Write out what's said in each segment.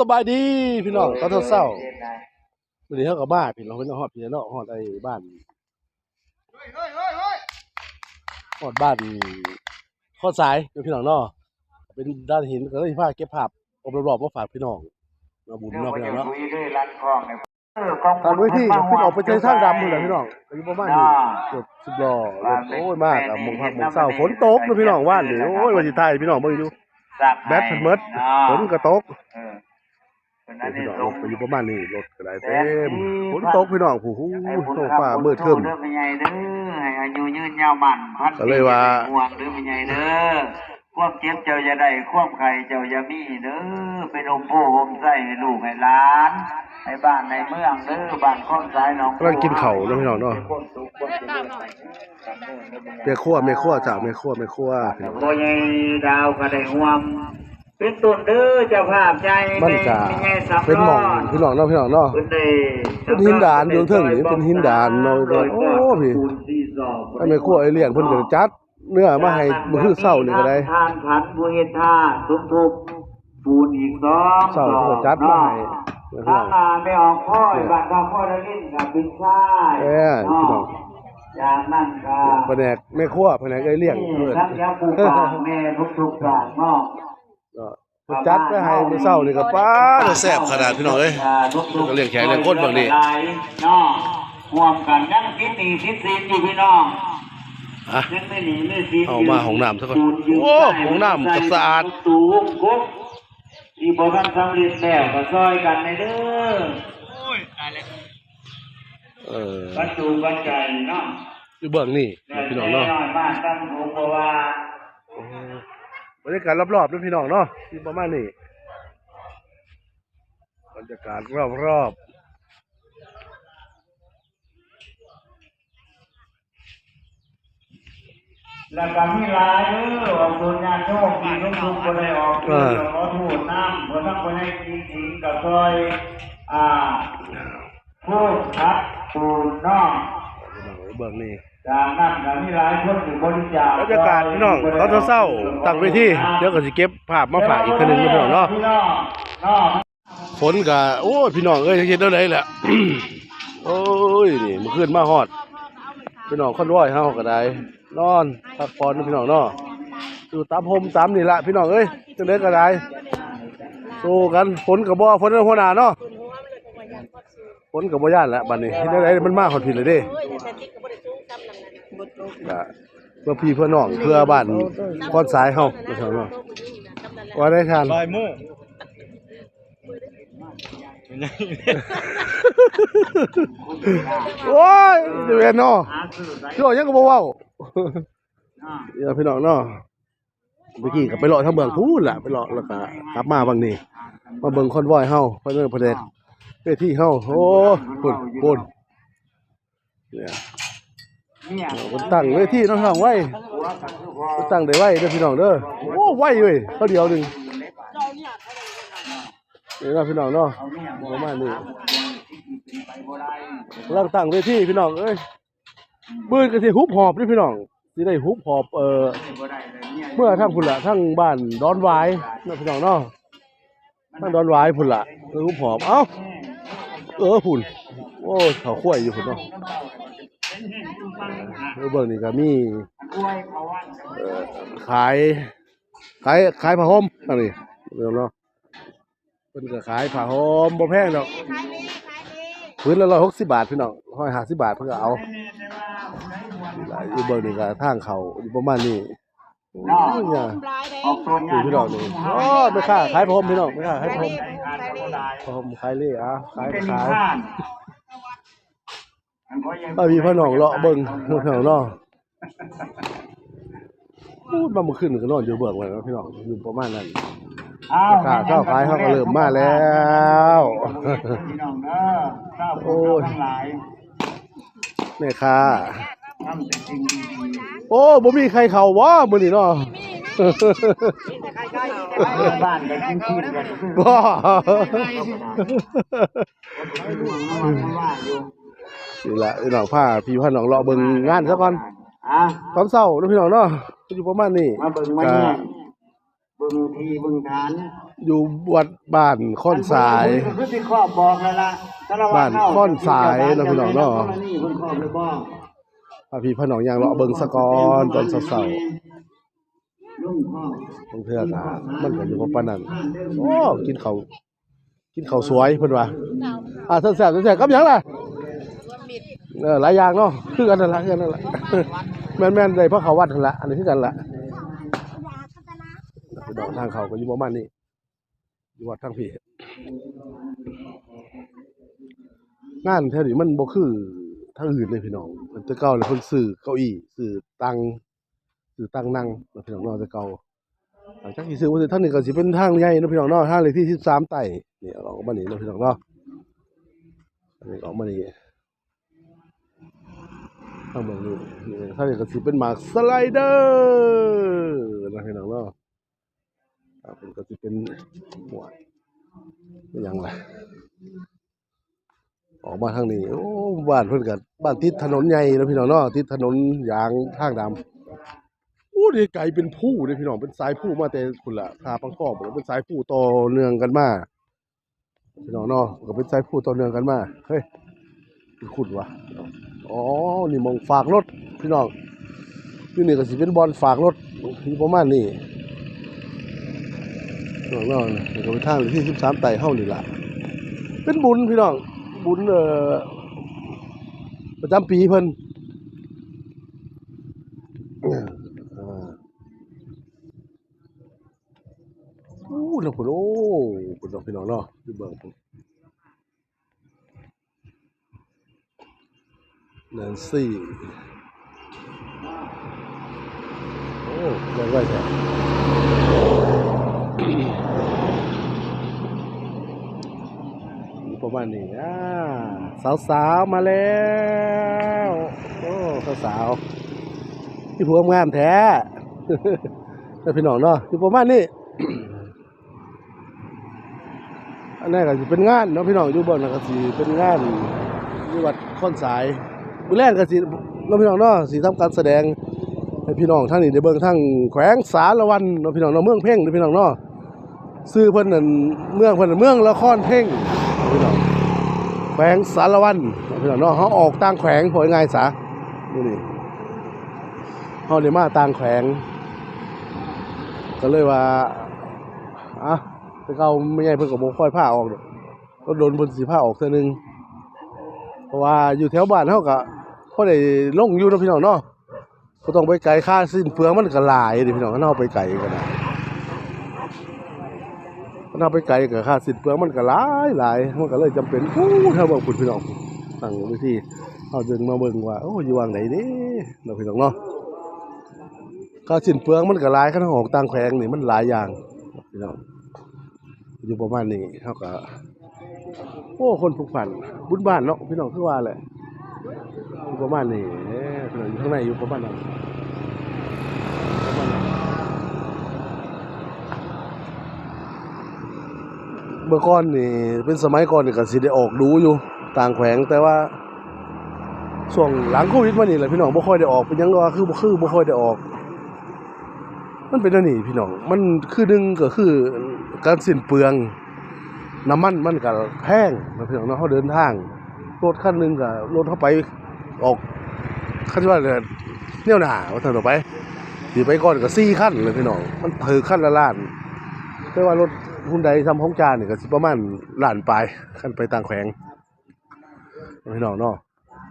ສະບາຍດີພີ່ນ້ອງ ຕອນເຊົ້າໆ ມື້ນີ້ເຮົາກໍມາພີ່ນ້ອງ ເພິ່ນຮອດພີ່ເນາະ ຮອດໄອ້ບ້ານ ຮອດບ້ານຄອນສາຍເນາະ ພີ່ນ້ອງເນາະ ເປັນດ້ານຫີນ ກໍເລີຍພາເກັບພາບຮອບໆ ມາຝາກພີ່ນ້ອງເນາະ ບຸນເນາະ ພີ່ນ້ອງເນາະ. ທາງເວທີກໍຂຶ້ນອອກໄປໃສ່ທາງດຳພຸ້ນແຫຼະພີ່ນ້ອງ ກໍຢູ່ປະມານນີ້ ເກືອບສິບລໍ້ ໂອ້ຍ ມາກໍມົງພັກມົງເຊົາ ຝົນຕົກເນາະພີ່ນ້ອງ ວານນີ້ ໂອ້ຍ ວ່າຊິຖ່າຍໃຫ້ພີ່ນ້ອງເບິ່ງຢູ່ ແບັດເພິ່ນໝົດ ຝົນກໍຕົກ ເອີ ເພິ່ນນັ້ນນີ້ ລົງໄປຢູ່ປະມານນີ້ ລົດກໍໄດ້ເຕັມ ຝົນຕົກພີ່ນ້ອງ ໂອ້ໂຫ ທ້ອງຟ້າມືດຄຶ້ມ ເດີແມ່ໃຫຍ່ເດີ ໃຫ້ອາຍຸຍືນຍາວໝັ້ນພັນປີ ກໍເລີຍວ່າ ເປັນຫ່ວງເດີແມ່ໃຫຍ່ເດີ. ຄວາມເຈັບເຈົ້າຢ່າໄດ້ ຄວາມໄຂ້ເຈົ້າຢ່າມີເດີ ເປັນຮົ່ມໂພຮົ່ມໄຊໃຫ້ລູກໃຫ້ຫຼານ ໃຫ້ບ້ານໃຫ້ເມືອງເດີ ບ້ານຄອນສາຍໜອງ ກຳລັງກິນເຂົ້າເນາະພີ່ນ້ອງເນາະ ຄວາມສຸກຄວາມຈະເລີນ ແມ່ຄົວ ແມ່ຄົວເຈົ້າ ແມ່ຄົວ ແມ່ຄົວພີ່ນ້ອງ ພໍ່ໃຫຍ່ດາວກໍໄດ້ຮ່ວມເປັນຕົ້ນເດີ ເຈົ້າພາບໃຫຍ່ ມັນກໍເປັນໝ່ອງພີ່ນ້ອງເນາະ ພີ່ນ້ອງເນາະ ເພິ່ນໄດ້ ເປັນຫີນດານຢູ່ເທິງນີ້ ເປັນຫີນດານເນາະ ໂອ້ ພີ່ ແມ່ຄົວເອື້ອຍລ້ຽງເພິ່ນກໍຈັດ ເນື້ອມາໃຫ້ມື້ຄືເຊົ້ານີ້ກໍໄດ້ ທານຂັນຜູ້ເຮັດທານສົມທົບປູນອີກສອງ ເຊົ້າເພິ່ນກໍຈັດມາໃຫ້ ທາງໜ້າແມ່ອອກຄອຍ ບ້ານທ່າຄອຍນະລິນກັບເປັນຊາຍ ເອີ ພີ່ນ້ອງ ຈາກນັ້ນກໍພະແນກແມ່ຄົວ ພະແນກເອື້ອຍລ້ຽງ ທັງແຖວຜູ້ປາກແມ່ທຸກໆທ່ານເນາະ ເນາະ ເພິ່ນຈັດໄວ້ໃຫ້ມື້ເຊົ້ານີ້ກໍ ປາດ ແຊບຂະໜາດພີ່ນ້ອງເອີຍ ອ່າ ເພິ່ນກໍລ້ຽງແຂກລ້ຽງຄົນເບິ່ງນີ້ ເນາະ ຮ່ວມກັນຍັງຕິດໜີ້ຕິດສິນຢູ່ພີ່ນ້ອງ ອ່ະ ຍັງມີໜີ້ມີສິນ ເອົາມາຫ້ອງນ້ຳຊະກ່ອນ ໂອ້ ຫ້ອງນ້ຳກໍສະອາດ ປະຕູວົງກົບທີ່ບໍ່ທັນສຳເລັດແລ້ວກໍຊ່ອຍກັນແດ່ເດີ ໂອ້ຍ ຕາຍແລ້ວ ເອີ ປັດຈຸປັດໄຈເນາະ ຢູ່ເບື້ອງນີ້ພີ່ນ້ອງເນາະ ນ້ອຍມາກຕຳສູງບໍ່ວ່າ ໂອ້ ບັນຍາກາດລອບໆເນາະພີ່ນ້ອງເນາະ ຢູ່ປະມານນີ້ ບັນຍາກາດລອບໆ ແລ້ວກໍມີຫຼາຍເດີ ອອກຕົນຍາດໂຍມທີ່ລົງທຸກບໍ່ໄດ້ອອກ ເອີ ກໍຂໍໂທດນຳ ເພາະທາງບໍ່ໄດ້ກິນສິນກໍຊ່ອຍ ອ່າ ໂພດຜັກປູນເນາະ ເບິ່ງນີ້ ຈາກນັ້ນກໍມີຫຼາຍຄົນທີ່ບໍລິຈາກ ບັນຍາກາດພີ່ນ້ອງ ຕອນເຊົ້າໆ ຕັ້ງເວທີ ດຽວກໍຊິເກັບພາບມາຝາກອີກເທື່ອໜຶ່ງເນາະພີ່ນ້ອງເນາະ ພີ່ນ້ອງເນາະ ຝົນກະ ໂອ້ຍ ພີ່ນ້ອງເອີຍ ເຮັດແນວໃດລະ ໂອ້ຍ ນີ້ມື້ຄືນມາຮອດ ພີ່ນ້ອງຄອນວອຍເຮົາກໍໄດ້ ນອນພັກຜ່ອນເນາະ ພີ່ນ້ອງເນາະ ຢູ່ຕາມຮົ່ມຕາມນີ້ລະ ພີ່ນ້ອງເອີຍ ຈັ່ງໃດກໍໄດ້ ສູ້ກັນ ຝົນກໍບໍ່ ຝົນຫົວໜ້າເນາະ ຝົນກໍບໍ່ຢ້ານລະ ບັດນີ້ເຮັດແນວໃດ ມັນມາຮອດພີ້ແລ້ວເດ້ ກະເພື່ອພີ່ເພື່ອນ້ອງ ເພື່ອບ້ານຄອນສາຍເຮົາເນາະ ວ່າໄດ້ທ່ານ ໂອ້ຍ ຊິແມ່ນເນາະ ຊິເວົ້າຫຍັງກໍບໍ່ເວົ້າ ເອີ ພີ່ນ້ອງເນາະ ເມື່ອກີ້ກໍໄປເລາະທາງເບື້ອງພຸ້ນລະ ໄປເລາະແລ້ວກໍກັບມາຫວ່າງນີ້ ມາເບິ່ງຄອນວອຍເຮົາ ພະແນກ ພະແນກເວທີເຮົາ ໂອ້ ພຸ້ນ ພຸ້ນ ເພິ່ນຕັ້ງເວທີເນາະ ພີ່ນ້ອງ ໄວ ເພິ່ນຕັ້ງໄດ້ໄວເດີພີ່ນ້ອງເດີ ໂອ້ ໄວເວີຍ ຄາວດຽວໜຶ່ງ ນີ້ເນາະພີ່ນ້ອງເນາະ ປະມານນີ້ ກຳລັງຕັ້ງເວທີພີ່ນ້ອງເອີຍ ມື້ອື່ນກໍຊິຮຸບຫອບເດ້ພີ່ນ້ອງ ຊິໄດ້ຮຸບຫອບ ເອີ ເມືອທາງພຸ້ນລະ ທາງບ້ານດອນຫວາຍເນາະ ພີ່ນ້ອງເນາະ ທາງດອນຫວາຍພຸ້ນລະ ເອີ ຫອບ ເອົ້າ ເອີ ພຸ້ນ ໂອ້ ເຂົ້າຄວາຍຢູ່ພຸ້ນເນາະ ເອີ ເບິ່ງນີ້ກໍມີ ເອີ ຂາຍ ຂາຍ ຂາຍຜ້າຫົ່ມອັນນີ້ເນາະ ເພິ່ນກໍຂາຍຜ້າຫົ່ມບໍ່ແພງດອກ ຂາຍດີ ຂາຍດີ ຜືນລະຮ້ອຍຫົກສິບບາດພີ່ນ້ອງ ຮ້ອຍຫ້າສິບບາດເພິ່ນກໍເອົາ ນີ້ລະ ຢູ່ເບິ່ງນີ້ກໍທາງເຂົ້າຢູ່ປະມານນີ້ ໂອ້ຍ ນີ້ພີ່ນ້ອງນີ້ ໂອ້ ແມ່ຄ້າຂາຍຜ້າຫົ່ມພີ່ນ້ອງ ແມ່ຄ້າຂາຍຜ້າຫົ່ມ ຜ້າຫົ່ມຂາຍເລ ເອົາ ຂາຍກໍຂາຍ ພາພີ່ພານ້ອງເລາະເບິ່ງພີ່ນ້ອງເນາະ ໂອ້ຍ ມາມື້ຄືນກໍນອນຢູ່ເບື້ອງນັ້ນເນາະພີ່ນ້ອງ ຢູ່ປະມານນັ້ນ ເອົ້າ ແມ່ຄ້າຊາວຂາຍເຮົາກໍເລີ່ມມາແລ້ວ ພີ່ນ້ອງເດີ ຊາວພຸດ ໂອ້ຍ ທັງຫຼາຍ ແມ່ຄ້າ ໂອ້ ບໍ່ມີໄຂ່ເຂົ້າບໍ່ມື້ນີ້ເນາະ ມີ ມີ ມີແຕ່ໄຂ່ໄກ່ ບ້ານກໍກິນຊີ້ນກັນ ບໍ່ ນີ້ລະ ພີ່ນ້ອງ ພາພີ່ພານ້ອງເລາະເບິ່ງງານຊະກ່ອນ ອ່າ ຕອນເຊົ້າເນາະພີ່ນ້ອງເນາະ ຢູ່ປະມານນີ້ ມາເບິ່ງມາແຍງ ກໍ ຢູ່ວັດບ້ານຄອນສາຍ ຄືຊິຄອບບອກແລ້ວລະ ບ້ານຄອນສາຍເນາະ ພີ່ນ້ອງເນາະ. ພາພີ່ພານ້ອງຍ່າງເລາະເບິ່ງສາກ່ອນຕອນເຊົ້າໆ ບາງເທື່ອກະມັນກະຢູ່ປະມານນັ້ນ. ໂອ້ ກິນເຂົ້າ ກິນເຂົ້າສວຍເພິ່ນວ່າ. ອ່າ ແຊບໆ ແຊບໆ ກັບຫຍັງລະ? ເອີ ຫຼາຍຢ່າງເນາະ ຄືກັນນັ້ນລະ ຄືກັນນັ້ນລະ. ແມ່ນໆ ໄດ້ພາເຂົ້າວັດຫັ້ນລະ ອັນນີ້ຄືກັນລະ. ພີ່ນ້ອງ ທາງເຂົ້າກະຢູ່ປະມານນີ້ ຢູ່ວັດທາງພີ້. ງານແຖວນີ້ມັນບໍ່ຄືທາງອື່ນເດ້ພີ່ນ້ອງ ແຕ່ເກົ່າແລ້ວເພິ່ນຊື້ເກົ້າອີ້ ຊື້ຕັ່ງ ຊື້ຕັ່ງນັ່ງເນາະ ພີ່ນ້ອງເນາະ ແຕ່ເກົ່າ. ຫຼັງຈາກທີ່ຊື້ມາ ທາງນີ້ກະຊິເປັນທາງໃຫຍ່ເນາະ ພີ່ນ້ອງເນາະ ທາງເລກທີສິບສາມໃຕ້ ນີ້ອອກມານີ້ເນາະ ພີ່ນ້ອງເນາະ. ອັນນີ້ອອກມານີ້ ທາງເບື້ອງນີ້ ທາງນີ້ກະຊິເປັນໝາກສະໄລເດີເນາະ ພີ່ນ້ອງເນາະ. ອ່າ ເພິ່ນກະຊິເປັນ ໂອ້ຍ ເປັນຫຍັງລະ? ອອກມາທາງນີ້ ໂອ້ ບ້ານເພິ່ນກະ ບ້ານຕິດຖະໜົນໃຫຍ່ເນາະ ພີ່ນ້ອງເນາະ ຕິດຖະໜົນຢາງທາງດຳ. ໂອ້ ໄກເປັນພູເດ້ພີ່ນ້ອງ ເປັນສາຍພູມາແຕ່ພຸ້ນລະ ທ່າປາກຄອງພຸ້ນລະ ເປັນສາຍພູຕໍ່ເນື່ອງກັນມາ ພີ່ນ້ອງເນາະ ກະເປັນສາຍພູຕໍ່ເນື່ອງກັນມາ. ເຮີ້ຍ ຄຸ້ນໆ ຫວະ. ອໍ ນີ້ໝ່ອງຝາກລົດພີ່ນ້ອງ ຢູ່ນີ້ກະຊິເປັນບ່ອນຝາກລົດ ຢູ່ປະມານນີ້ເນາະ. ນີ້ກະເປັນທາງເລກທີສິບສາມໃຕ້ເຮົານີ້ລະ ເປັນບຸນພີ່ນ້ອງ ບຸນ ເອີ ປະຈຳປີເພິ່ນ. ອ່າ ອູ້ ລະພຸ້ນ ໂອ້ ພຸ້ນເນາະ ພີ່ນ້ອງເນາະ ຢູ່ເບື້ອງພຸ້ນ ແນນຊີ ໂອ້ ໄວໆ ແທ້ ຢູ່ປະມານນີ້. ອ່າ ສາວໆ ມາແລ້ວ ໂອ້ ສາວໆ ມີຜົວງາມແທ້ ເດີພີ່ນ້ອງເນາະ ຢູ່ປະມານນີ້. ອັນນັ້ນກະຊິເປັນງານເນາະ ພີ່ນ້ອງ ຢູ່ບ່ອນນັ້ນກະຊິເປັນງານຢູ່ວັດຄອນສາຍ. ມື້ແລງກະຊິເນາະ ພີ່ນ້ອງເນາະ ຊິທຳການສະແດງໃຫ້ພີ່ນ້ອງທາງນີ້ໄດ້ເບິ່ງ ທາງແຂວງສາລະວັນເນາະ ພີ່ນ້ອງເນາະ ເມືອງເພັງເດີພີ່ນ້ອງເນາະ. ຊື່ເພິ່ນນັ້ນ ເມືອງເພິ່ນ ເມືອງລະຄອນເພັງ ພີ່ນ້ອງ ແຂວງສາລະວັນ ພີ່ນ້ອງເນາະ. ເຮົາອອກຕ່າງແຂວງ ເວົ້າງ່າຍໆ ຊະ ມື້ນີ້ເຮົາໄດ້ມາຕ່າງແຂວງ ກະເລີຍວ່າ ອ່ະ ແຕ່ເກົ່າແມ່ໃຫຍ່ເພິ່ນກະບໍ່ຄ່ອຍພາອອກດອກ ດົນໆ ເພິ່ນຊິພາອອກເທື່ອໜຶ່ງ ເພາະວ່າຢູ່ແຖວບ້ານເຮົາກະພໍໄດ້ລົງຢູ່ເນາະ ພີ່ນ້ອງເນາະ. ບໍ່ຕ້ອງໄປໄກ ຄ່າສິ້ນເປືອງມັນກະຫຼາຍເດ້ພີ່ນ້ອງ ຄັນເຮົາໄປໄກກະໄດ້ ຄັນເຮົາໄປໄກກະຄ່າສິ້ນເປືອງມັນກະຫຼາຍໆ ມັນກະເລີຍຈຳເປັນ ພຸ້ນ ທາງເບື້ອງພຸ້ນ ພີ່ນ້ອງ ຕັ້ງເວທີ ເຮົາຈຶ່ງມາເບິ່ງວ່າ ໂອ້ ຢູ່ຫວ່າງໃດເດ້ເນາະ ພີ່ນ້ອງເນາະ. ຄ່າສິ້ນເປືອງມັນກະຫຼາຍ ຄັນເຮົາອອກຕ່າງແຂວງນີ້ມັນຫຼາຍຢ່າງ ພີ່ນ້ອງ. ຢູ່ປະມານນີ້ ເຮົາກະ ໂອ້ ຄົນຜຸກພັນ ບຸນບ້ານເນາະ ພີ່ນ້ອງ ຄືວ່າແຫຼະ ຢູ່ປະມານນີ້ ເອີ ພີ່ນ້ອງ ຢູ່ຂ້າງໃນ ຢູ່ປະມານນັ້ນ ປະມານນັ້ນ. ເມື່ອກ່ອນນີ້ ເປັນສະໄໝກ່ອນນີ້ກະຊິໄດ້ອອກດູຢູ່ຕ່າງແຂວງ ແຕ່ວ່າຊ່ວງຫຼັງໂຄວິດມານີ້ແຫຼະ ພີ່ນ້ອງ ບໍ່ຄ່ອຍໄດ້ອອກ ເປັນຫຍັງວ່າ ຄື ຄືບໍ່ຄ່ອຍໄດ້ອອກ ມັນເປັນແນວນີ້ພີ່ນ້ອງ ມັນຄື ໜຶ່ງກະຄືການສິ້ນເປືອງ ນ້ຳມັນມັນກະແພງເນາະພີ່ນ້ອງເນາະ ເຮົາເດີນທາງ ລົດຄັນໜຶ່ງກະ ລົດເຮົາໄປອອກ ຄັນວ່າແນວໜ້າວ່າຊັ້ນເຖາະ ໄປ ຊິໄປກ່ອນກະສີ່ຄັນເລີຍພີ່ນ້ອງ ມັນຖືກຄັນລະລ້ານ ແຕ່ວ່າລົດຮຸນໄດຊ່ຳຂອງຈານີ້ກະຊິປະມານລ້ານປາຍ ຄັນໄປຕ່າງແຂວງ ພີ່ນ້ອງເນາະ.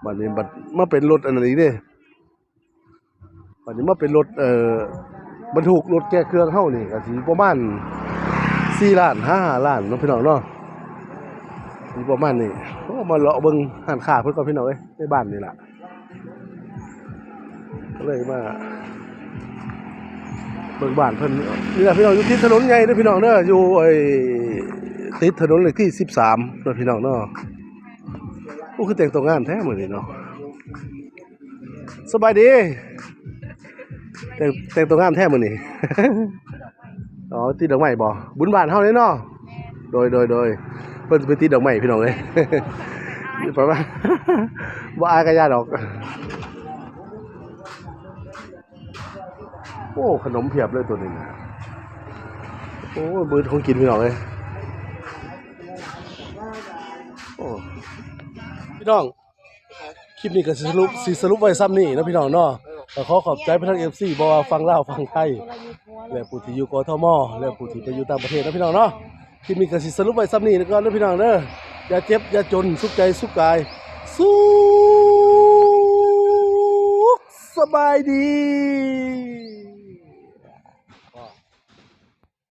ບາດນີ້ບັດມາເປັນລົດອັນນັ້ນອີກເດ້ ບາດນີ້ມາເປັນລົດ ເອີ ບັນທຸກ ລົດແກະເຄື່ອງເຮົານີ້ກະຊິປະມານສີ່ລ້ານ ຫາຫ້າລ້ານເນາະ ພີ່ນ້ອງເນາະ ຊິປະມານນີ້. ໂອ້ ມາເລາະເບິ່ງຮ້ານຄ້າເພິ່ນກ່ອນ ພີ່ນ້ອງເອີຍ ໃນບ້ານນີ້ລະ ກະເລີຍມາເບິ່ງບ້ານເພິ່ນ ນີ້ລະ ພີ່ນ້ອງ ຢູ່ຕິດຖະໜົນໃຫຍ່ເດີພີ່ນ້ອງເດີ ຢູ່ ເອີ ຕິດຖະໜົນເລກທີສິບສາມເນາະ ພີ່ນ້ອງເນາະ. ໂອ້ ຄືແຕ່ງຕົວງາມແທ້ມື້ນີ້ເນາະ. ສະບາຍດີ ແຕ່ງ ແຕ່ງຕົວງາມແທ້ມື້ນີ້. ອໍ ຕິດດອກໄມ້ບໍ່? ບຸນບ້ານເຮົາເດ້ເນາະ. ໂດຍ ໂດຍ ໂດຍ ເພິ່ນຊິໄປຕິດດອກໄມ້ພີ່ນ້ອງເອີຍ ປະມານ ບໍ່ອາຍກະຢ່າດອກ. ໂອ້ ຂະໜົມພຽບເລີຍໂຕນີ້ນະ. ໂອ້ຍ ເບິດຂອງກິນພີ່ນ້ອງເອີຍ. ໂອ້ ພີ່ນ້ອງ ຄລິບນີ້ກໍຊິສະຫຼຸບ ຊິສະຫຼຸບໄວ້ຊ່ຳນີ້ເນາະພີ່ນ້ອງເນາະ. ກໍຂໍຂອບໃຈໄປທາງເອັຟຊີ ບໍ່ວ່າຝັ່ງລາວຝັ່ງໄທ ແລະ ຜູ້ທີ່ຢູ່ ກທມ ແລະ ຜູ້ທີ່ໄປຢູ່ຕ່າງປະເທດເນາະພີ່ນ້ອງເນາະ. ຄລິບນີ້ກໍຊິສະຫຼຸບໄວ້ຊ່ຳນີ້ກ່ອນເດີພີ່ນ້ອງເດີ. ຢ່າເຈັບຢ່າຈົນ ສຸກໃຈສຸກກາຍ ສຸກສະບາຍດີ.